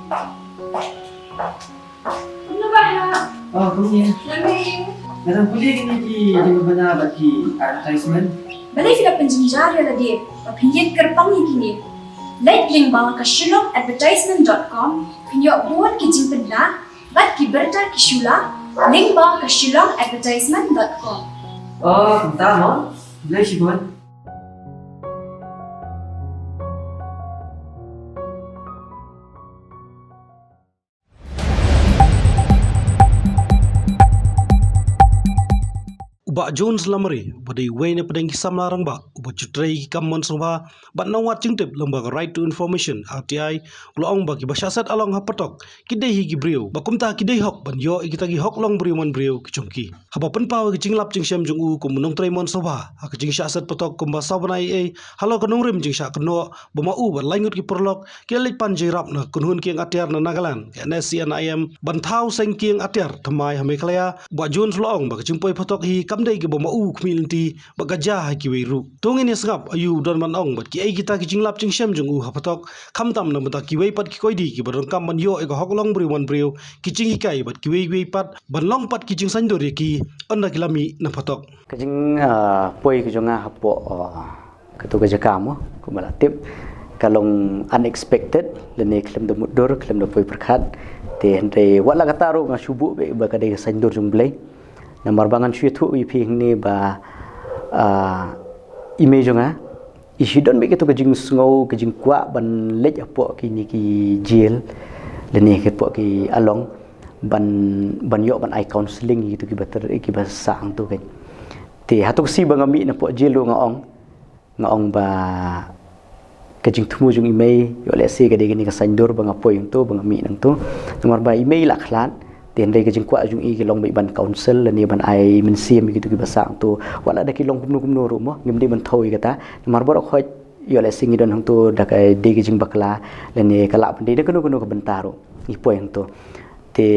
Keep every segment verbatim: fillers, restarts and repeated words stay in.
Kumno ba ha? Oh, kumne. Nga dang pule kine ki jingpynbna bad ki advertisement. Balei phi la pynjynjar ïa lade ba phin ïeng kyrpang ïa kine? Leit lyngba ka shillong advertisement dot com, phin ïoh bun ki jingpynbna bad ki bynta ki shu la, lyngba ka shillong advertisement dot com. Oh, kumta mo? Balei shibun? U Bah Jones Lamare, uba dei uwei na pdeng ki samla rangbah uba ju trei ki kam mon sngewbha bad nongwad jingtip lyngba ka Right to Information, R T I, u la ong ba kiba shah set along ha patok ki dei hi ki briew, ba kumta ki dei hok ban ïoh ïa kita ki hok long briew man briew ki jong ki. Haba pynpaw ïa ka jinglap jingshem jong u kum u nongtrei mon sngewbha ha ka jingshah set patok kumba saw bnai ei ei halor ka nongrim jingshah kynnoh ba ma u bad lai ngut ki paralok ki la leit pan jingïarap na ka kynhun kieng atiar na Nagaland, ka N S C N I M, ban thaw seng kieng atiar thymmai ha Meghalaya, u Bah Jones u la ong ba ka jingpoi patok hi kam dei kaba ma u u khmih lynti bad ka jia ha kiwei ruh. To ngin ïa sngap aïu u don ban ong bad kiei kita ki jinglap jingshem jong u ha patok, khamtam na bynta kiwei pat ki koidi kiba donkam ban ïoh ïa ka hok long briew man briew, ki jinghikai bad kiwei kiwei pat ban long pat ki jingsaiñdur ïa ki ynda ki la mih na patok. Ka jing, ah, poi ka jong nga hapoh, ah, kato ka jaka mo, kumba la tip, ka long unexpected, lane khlem da mutdur, khlem da poi pyrkhat. Te hynrei wat la katta ruh nga shu buh beit ba ka dei ka saiñdur jong U Blei. Namar ba ngan shu ïathuh ïa phi hangne ba, ah, i mei jong nga i shu don beit kato ka jingsngew, ka jingkwah ban leit hapoh kine ki jail lane hapoh ki along ban, ban ïoh ban ai counselling ïa kito kiba ter, kiba sah hangto kein. Te hato ka sngi ba nga mih napoh jail ruh nga ong, nga ong ba ka jingthmu jong i mei, ïoh lehse ka dei kane ka saiñdur ba nga poi hangto, ba nga mih nangto. Namar ba i mei i la khlad, te hynrei ka jingkwah jong i ka long beit ban counsel lane ban ai mynsiem ïa kito kiba sah hangto. Wat la da ki long kumno kumno ruh mo, ngim dei ban thew ïa kata. Namar baroh khoit ïoh lehse ngi don hangto da ka dei ka jingbakla lane ka lah ban dei da kano kano ka bynta ruh, ngi poi hangto. Te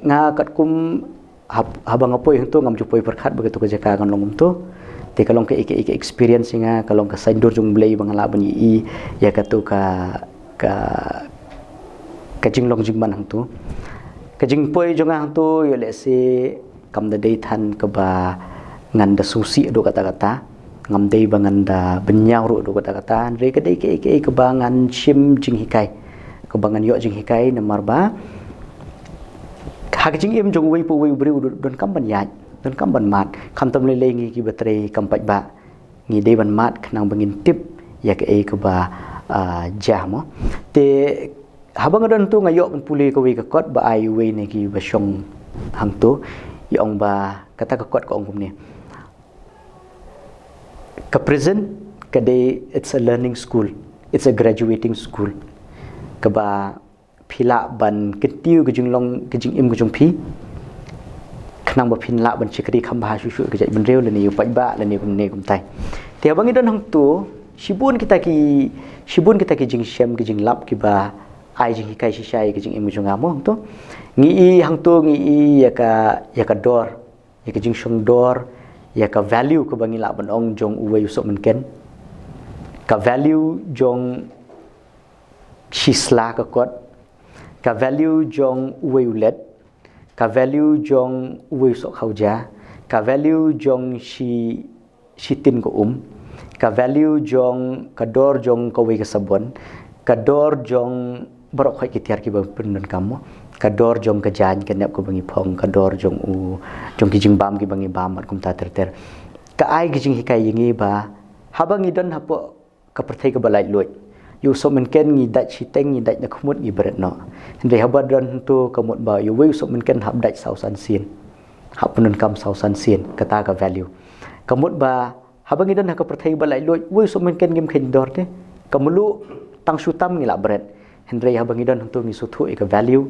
nga katkum hab-, haba nga poi hangto ngam ju poi pyrkhat ba kato ka jaka kan long kumto. Te ka long ka, ka, ka experience ïa nga, ka long ka saiñdur jong U Blei ba nga lah ban ïohi ïa kato ka, ka, ka jinglong jingman hangto. Ka jingpoi jong nga hangto ïoh lehse kam da dei than kaba ngan da sngewsih haduh katta katta, ngam dei ba ngan da bynñiaw ruh haduh katta katta, hynrei ka dei kaei kaei kaba ngan shim jinghikai, kaba ngan ïoh jinghikai. Namar ba ha ka jingim jong uwei pa uwei u briew u donkam ban ïaid, donkam ban mad, khamtam lei lei ngi kiba trei kam paidbah, ngi dei ban mad khnang ba ngin tip ïa kaei kaba, ah, jia mo. Te haba nga don hangto nga ïoh ban pule kawei ka kot ba ai uwei na kiba shong hangto, i ong ba kata ka kot ka ong kumne: ka prison ka dei, it's a learning school, it's a graduating school, kaba phi lah ban kyntiew ka jinglong, ka jingim ka jong phi, khnang ba phin lah ban shakri kham bha shuh shuh ïa ka jaitbynriew lane ïa u paidbah lane kumne kumtai. Te haba ngi don hangto, shibun kita ki, shibun kita ki jingshem, ki jinglap kiba ai jinghikai shisha ïa ka jingim ka jong nga mo hangto. Ngi i hangto, ngi i ïa ka, ïa ka dor, ïa ka jingshong dor, ïa ka value kaba ngi lah ban ong jong uwei u sohmynken, ka value jong shi sla ka kot, ka value jong uwei u let, ka value jong uwei u sohkhaujia, ka value jong shi, shi tin ka um, ka value jong, ka dor jong kawei ka sabon, ka dor jong baroh khoit ki tiar kiba pyndonkam mo, ka dor jong ka jaiñ ka nep kaba ngi phong, ka dor jong u, jong ki jingbam kiba ngi bam bad kumta ter ter. Ka ai ka jinghikai ïa ngi ba haba ngi don hapoh ka pyrthei kaba laitluid, ïa u sohmynken ngi dait shiteng, ngi dait na khmut, ngi bret noh. Hynrei haba don hangto ka mut ba ïa uwei u sohmynken hap dait saw san sien, hap pyndonkam saw san sien, kata ka value. Ka mut ba haba ngi don ha ka pyrthei ba laitluid, uwei u sohmynken ngim kheiñ dor te, ka mluh tang shu tam ngi lah bret. Hynrei haba ngi don hangto ngi sngewthuh ïa ka value,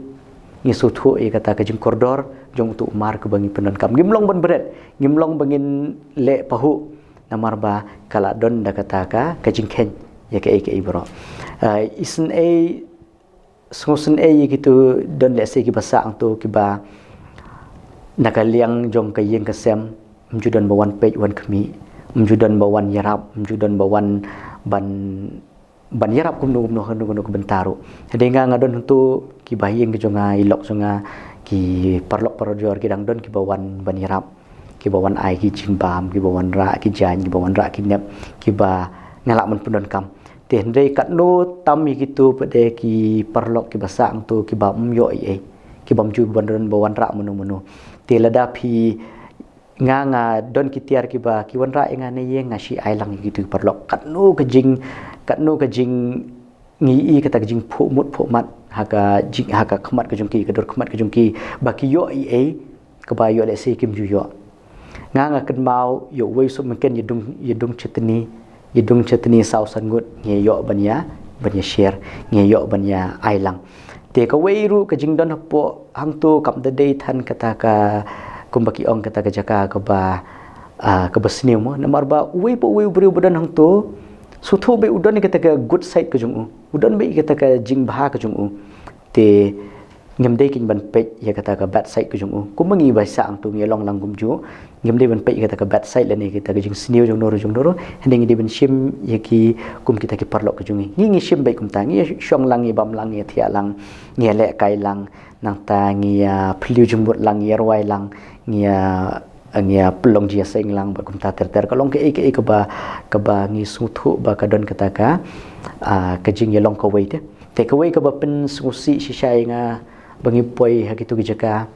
ngi sngewthuh ïa kata ka jingkordor jong uto u mar kaba ngi pyndonkam. Ngim long ban bret, ngim long ba ngin leh pahuh, namar ba ka la don da kata ka, ka jingkheiñ ïa kaei kaei baroh. Ah, isynei, sngewsynei ïa kito, don lehse kiba sah hangto kiba na ka liang jong ka ïing ka sem, ym ju don ba wan peit wan khmih, ym ju don ba wan ïarap, ym ju don ba wan ban ban ïarap kumno kumno kumno kumno ka bynta ruh. Hynrei nga nga don hangto kiba ha ïing ka jong nga, i lok jong nga, ki paralok parajor ki dang don kiba wan ban ïarap, kiba wan ai ki jingbam, kiba wan rah ki jaiñ, kiba wan rah ki nep, kiba nga lah ban pyndonkam. Te hynrei katno tam ïa kito pat de ki paralok kiba sah hangto kiba ym ïoh ei ei, kiba ym ju ban don ba wan rah mano mano. Te lada phi, nga nga don ki tiar kiba ki wan rah ïa nga na ïing, nga shu ai lang ïa kito ki paralok. Katno ka jing, katno ka jing, ngi i kata ka jingphuh mut phuh mat ha ka jing, ha ka khmat ka jong ki, ka dur khmat ka jong ki, ba ki ïoh ei ei kaba ïoh lehse kim ju ïoh. Nga nga kynmaw ïa uwei u sohmynken ïa dung, ïa dung chutney, ïa dung chutney saw san ngut, ngi ïoh ban ïa, ban ïa share, ngi ïoh ban ïa ai lang. Te kawei ruh ka jingdon hapoh hangto kam da dei than kata ka, kumba ki ong, kata ka jaka kaba, ah, kaba sniew mo. Namar ba uwei pa uwei u briew ba don hangto, sngewthuh beit u don ïa kata ka good side ka jong u, u don beit ïa kata ka jingbha ka jong u. Te ngim dei kein ban peit ïa kata ka bad side ka jong u. Kumba ngi ba sah hangto ngi long lang kumjuh, ngim dei ban peit ïa kata ka bad side lane kata ka jingsniew jong no ruh jong no ruh. Hynrei ngi dei ban shim ïa ki kum kita ki paralok ka jong ngi. Ngi ngi shim beit kumta, ngi shong lang, ngi bam lang, ngi thiah lang, ngi lehkai lang, nangta ngi ïa phylliew jingmut lang, ngi ïa rwai lang, ngi ïa, ngi ïa pynlong jingïaseng lang bad kumta ter ter. Ka long kaei kaei kaba, kaba ngi sngewthuh ba ka don kata ka, ah, ka jingïalong kawei te. Te kawei kaba pynsngewsih shisha ïa nga ba ngi poi ha kito ki jaka,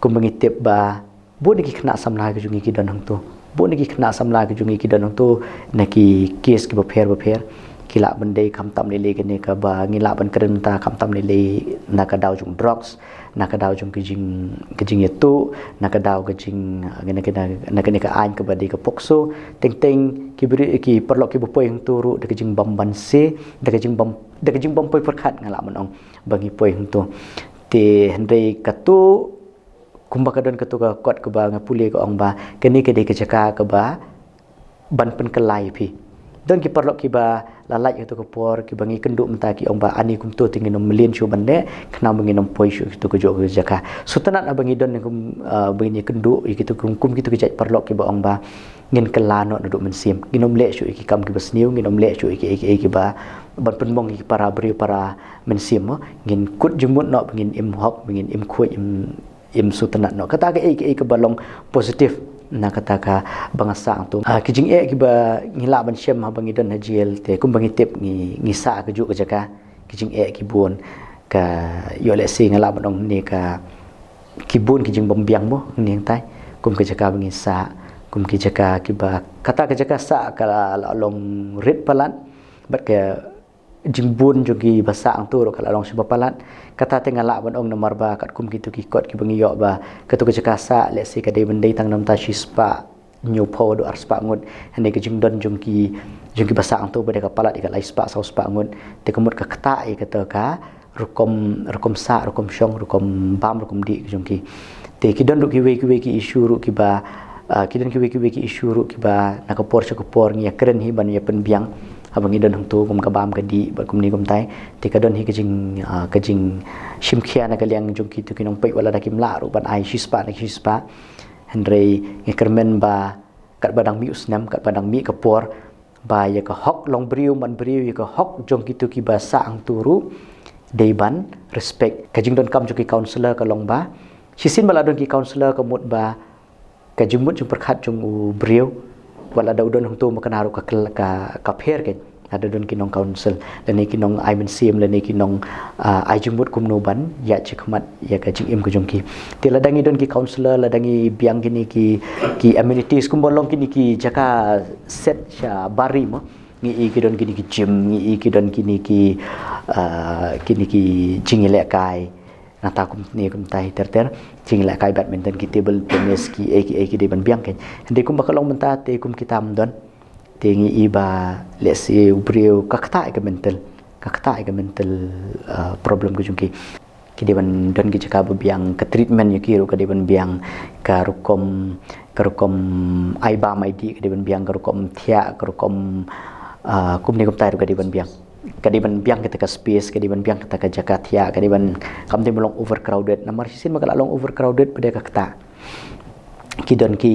kumba ngi tip ba bun ki khynnah samla ki jong ngi ki don hangto. Bun ki khynnah samla ki jong ngi ki don hangto na ki case kiba pher ba pher. Ki lah ban dei khamtam lei lei kane kaba ngi lah ban kren mynta, khamtam lei lei na ka daw jong drugs, na ka daw jong ka jing, ka jingïathuh, na ka daw ka jing, na ka, na ka, na kane ka aiñ kaba dei ka POCSO. Teng teng ki briew, ki paralok kiba poi hangto ruh da ka jingbym banse, da ka jingbym, da ka jingbym poi pyrkhat nga lah ban ong ba ngi poi hangto. Te hynrei kato, kumba ka don kato ka kot kaba nga pule ka ong ba kane ka dei ka jaka kaba ban pynkylla ïa phi. Don ki paralok kiba la lait kato ka por kiba ngi kynduh mynta ki ong ba ani kumto te ngin ym mlien shuh ban leh, khnang ba ngin ym poi shuh kato ka jaka. Sngewtynnat haba ngi don kum, ah, ba ngin ïakynduh ïa kito kum, kum kito ki jait paralok kiba ong ba ngin kylla noh naduh mynsiem, ngin ym leh shuh ïa ki kam kiba sniew, ngin ym leh shuh ïa ki, ïa ki, ïa kiba ban pynmong ïa ki para briew para mynsiem mo. Ngin kut jingmut noh ba ngin im hok, ba ngin im khuid, im, im sngewtynnat noh. Kata kaei kaei kaba long positive na kata kaba nga sah hangto. Ah, ki jingeh kiba ngi lah ban shem haba ngi don ha jail te kumba ngi tip ngi, ngi sah ha kajuh ka jaka, ki jingeh ki bun. Ka ïoh lehse nga lah ban ong ne ka, ki bun ki jingbym biang mo, ne hangtai. Kum ka jaka ba ngi sah, kum ki jaka kiba, kata ka jaka sah ka la, la long rit palat, bad ka jingbun jong kiba sah hangto ruh ka la long shibun palat. Kata te nga lah ban ong namar ba katkum kito ki kot kiba ngi ïoh ba kato ka jaka sah lehse ka dei ban dei tang namar ta shispah hynñiewphew haduh arspah ngut. Hynrei ka jingdon jong ki, jong kiba sah hangto ba dei ka palat ïa ka laispah sawspah ngut. Te ka mut ka ktah ïa kata ka rukom, rukom sah, rukom shong, rukom bam, rukom dih ka jong ki. Te ki don ruh kiwei kiwei ki issue ruh kiba, ah, ki don kiwei kiwei ki issue ruh kiba na ka por sha ka por ngi ïakren hi ban ïa pynbiang. Haba ngi don hangto kum ka bam ka dih bad kumne kumtai, te ka don hi ka jing, ah, ka jingshim khia na ka liang jong kito ki nongpeit, wat la da kim lah ruh ban ai shispah na ki shispah. Hynrei ngi kyrmen ba katba dang mih u snem, katba dang mih ka por, ba ïa ka hok long briew man briew, ïa ka hok jong kito kiba sah hangto ruh dei ban respect. Ka jingdonkam jong ki counsellor ka long ba shisien ba la don ki counsellor ka mut ba ka jingmut jingpyrkhat jong u briew, wat la da u don hangto ma kane ruh ka, ka, ka pher kein. Lada don ki nong counsel, lane ki nong ai mynsiem, lane ki nong, ah, ai jingmut kumno ban ïaid shakhmat ïa ka jingim ka jong ki. Te lada ngi don ki counsellor, lada ngi biang kine ki, ki amenities kumba long kine ki jaka set sha bar ri mo. Ngi i ki don kine ki gym, ngi i ki don kine ki, ah, kine ki jingïalehkai. Nangta kumne kumtai ter ter, jingïalehkai badminton, ki table tennis, kiei kiei ki dei ban biang kein. Hynrei kumba ka long mynta te kum kita ym don. Te ngi i ba lehse u briew ka ktah ïa ka mental, ka ktah ïa ka mental, ah, problem ka jong ki. Ki dei ban don ki jaka ba biang, ka treatment ïa ki ruh ka dei ban biang, ka rukom, ka rukom ai bam ai dih ka dei ban biang, ka rukom thiah, ka rukom, ah, kumne kumtai ruh ka dei ban biang. Ka dei ban biang kata ka space, ka dei ban biang kata ka jaka thiah, ka dei ban, kam dei ban long overcrowded. Namar shisien ba ka la long overcrowded pat de ka ktah. ki don ki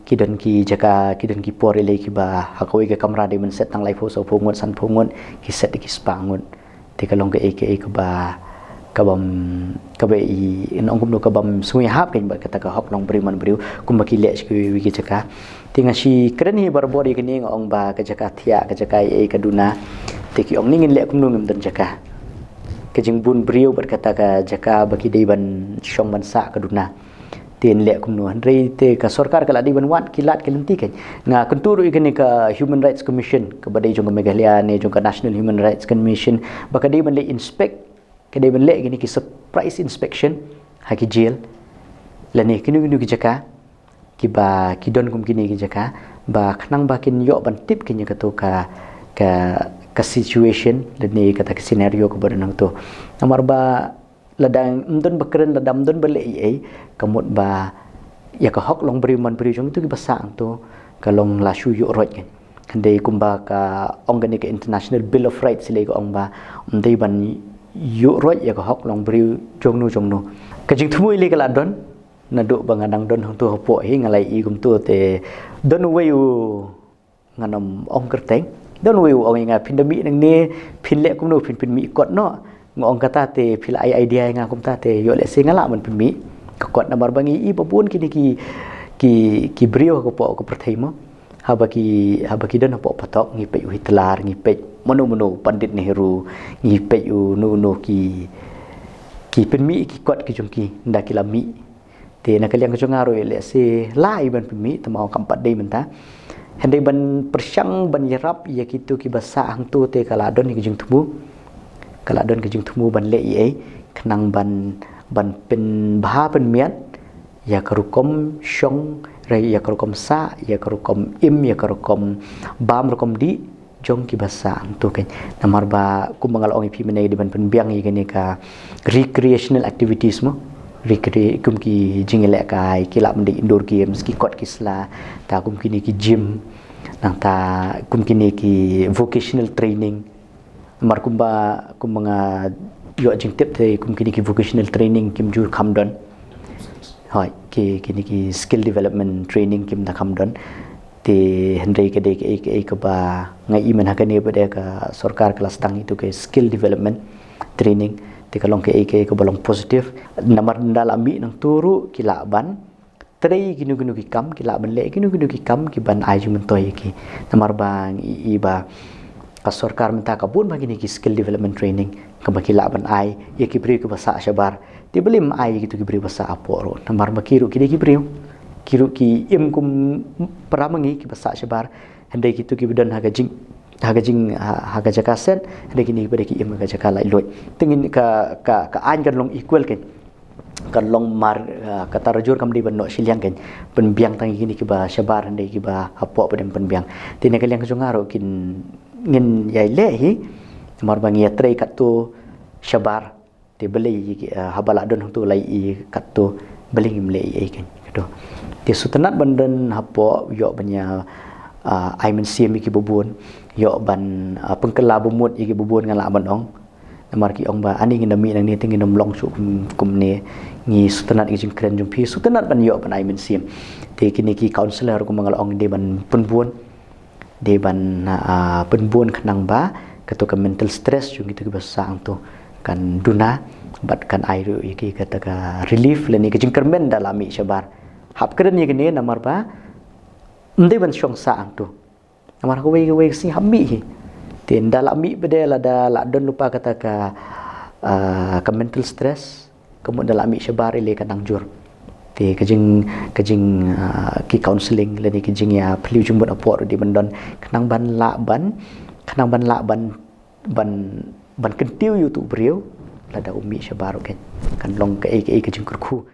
ki don ki jaka, ki don ki por ïaleh kiba ha kawei ka kamra dei ban set tang laiphew, sawphew ngut, sanphew ngut, ki set da ki spah ngut. Te ka long kaei kaei kaba, kabym, kaba i, ngan ong kumno, kabym sngewhap kein bad kata ka hok longbriew manbriew kumba ki leh sha kiwei ki jaka. Te nga shu kren hi barabor ïa kane, nga ong ba ka jaka thiah, ka jaka eiei, ka duna. Te ki ong, ni ngin leh kumno, ngim don jaka. Ka jingbun briew bad kata ka jaka ba ki dei ban shong ban sah ka duna. Te yn leh kumno, hynrei te ka sorkar ka la dei ban wad ki lad ki lynti kein. Nga kyntu ruh ïa kane ka Human Rights Commission kaba dei jong ka Meghalaya ne jong ka National Human Rights Commission, ba ka dei ban leh inspect, ka dei ban leh kine ki surprise inspection ha ki jail lane kino kino ki jaka kiba ki don kum kine ki jaka, ba khnang ba kin ïoh ban tip kein ïa kato ka, ka, ka situation lane kata ka scenario kaba don hangto. Namar ba lada ym don ba kren, lada ym don ba leh eiei, ka mut ba ïa ka hok longbriew manbriew jong kito kiba sah hangto ka long la shu ïuh roit kein. Hynrei kumba ka ong kane ka International Bill of Rights, lei ka ong ba ym dei ban ïuh roit ïa ka hok longbriew jongno jongno. Ka jingthmu lei ka la don naduh ba nga dang don hangto hapoh hi, nga la ïohi kumto. Te don uwei u, ngan ym ong kyrteng, don uwei u ong ïa nga, phin da mih nangne, phin leh kumno, phin pynmih kot noh. Nga ong, kata te phi la ai idea ïa nga kumta, te ïoh lehse nga lah ban pynmih ka kot, namar ba ngi i ba bun kine ki, ki, ki briew hapoh ka pyrthei mo, haba ki, haba ki don hapoh phatok, ngi peit u Hitler, ngi peit mano mano, Pandit Nehru, ngi peit u no no, ki, ki pynmih ki kot ki jong ki, ynda ki la mih. Te na ka liang ka jong nga ruh, lehse lah i ban pynmih, tangba kam pat dei mynta. Hynrei ban pyrshang ban ïarap ïa kito kiba sah hangto, te ka la don ïa ka jingthmu, ka la don ka jingthmu ban leh eiei khnang ban, ban pynbha pynmiat ïa ka rukom shong, ïa ka rukom sah, ïa ka rukom im, ïa ka rukom bam, rukom dih jong kiba sah hangto kein. Namar ba kumba nga la ong ïa phi mynne, dei ban pynbiang ïa kane ka recreational activities mo. Recre-, kum ki jingïalehkai, ki lah ban dei indoor games, ki kot ki sla, ta kum kine ki gym, nangta kum kine ki vocational training. Namar kumba, kumba nga ïoh jingtip te kum kine ki vocational training kim ju kham don. Hooid, ki, kine ki skill development training kim da kham don. Te hynrei ka dei kaei kaei kaba nga i mynta ha kane ba dei ka sorkar ka la sdang ïa kito ki skill development training. Te ka long kaei kaei kaba long positive. Namar ynda la mih nangto ruh ki lah ban trei kino kino ki kam, ki lah ban leh kino kino ki kam ki ban ai jingmyntoi ïa ki. Namar ba ngi i ba ka sorkar mynta ka bun bha kine ki skill development training kaba ki lah ban ai ïa ki briew kiba sah shabar. Te balei ym ai ïa kito ki briew ba sah hapoh ruh? Namar ba ki ruh ki dei ki briew, ki ruh ki im kum para ma ngi kiba sah shabar. Hynrei kito kiba don ha ka jing, ha ka jing, ha, ha ka jaka set, hynrei kine kiba dei ki im ha ka jaka laitluid. Te ngin ka, ka, ka aiñ kan long equal kein. Kan long mar, ah, ka tarajur kam dei ban noh shiliang kein. Pynbiang tang ïa kine kiba shabar, hynrei kiba hapoh ba dei ban pynbiang. Te na ka liang ka jong nga ruh kin, ngin ïai leh hi. Namar ba ngi ïatrei katto shabar. Te balei, ah, haba la don hangto la ïohi katto, balei ngim leh eiei kein, kato. Te sngewtynnat ban don hapoh, ïoh ban ïa, ah, ai mynsiem ïa kiba bun, ïoh ban, ah, pynkylla bamut ïa kiba bun, nga lah ban ong. Namar ki ong ba ani ngin da mih nangne te ngin ym long shuh kum, kumne. Ngi sngewtynnat ïa ki jingkren jong phi, sngewtynnat ban ïoh ban ai mynsiem. Te kine ki counsellor kumba nga la ong dei ban pynbun, dei ban, ah, pynbun khnang ba kato ka mental stress jong kito kiba sah hangto kan duna bad kan ai ruh ïa ki kata ka relief lane ka jingkyrmen ynda la mih shabar. Hap kren ïa kane namar ba ym dei ban shong sah hangto. Namar kawei kawei ka sngi hap mih hi. Te ynda la mih pat de, lada la don lypa kata ka, ah, ka mental stress, ka mut ynda la mih shabar lei ka nang jur. Te ka jing, ka jing, ah, ki counselling lane ka jingïaphylliew jingmut hapoh ruh dei ban don khnang ban lah ban, khnang ban lah ban, ban, ban kyntiew ïa uto u briew lada u mih shabar ruh kein. Kan long kaei kaei ka jingkyrkhu.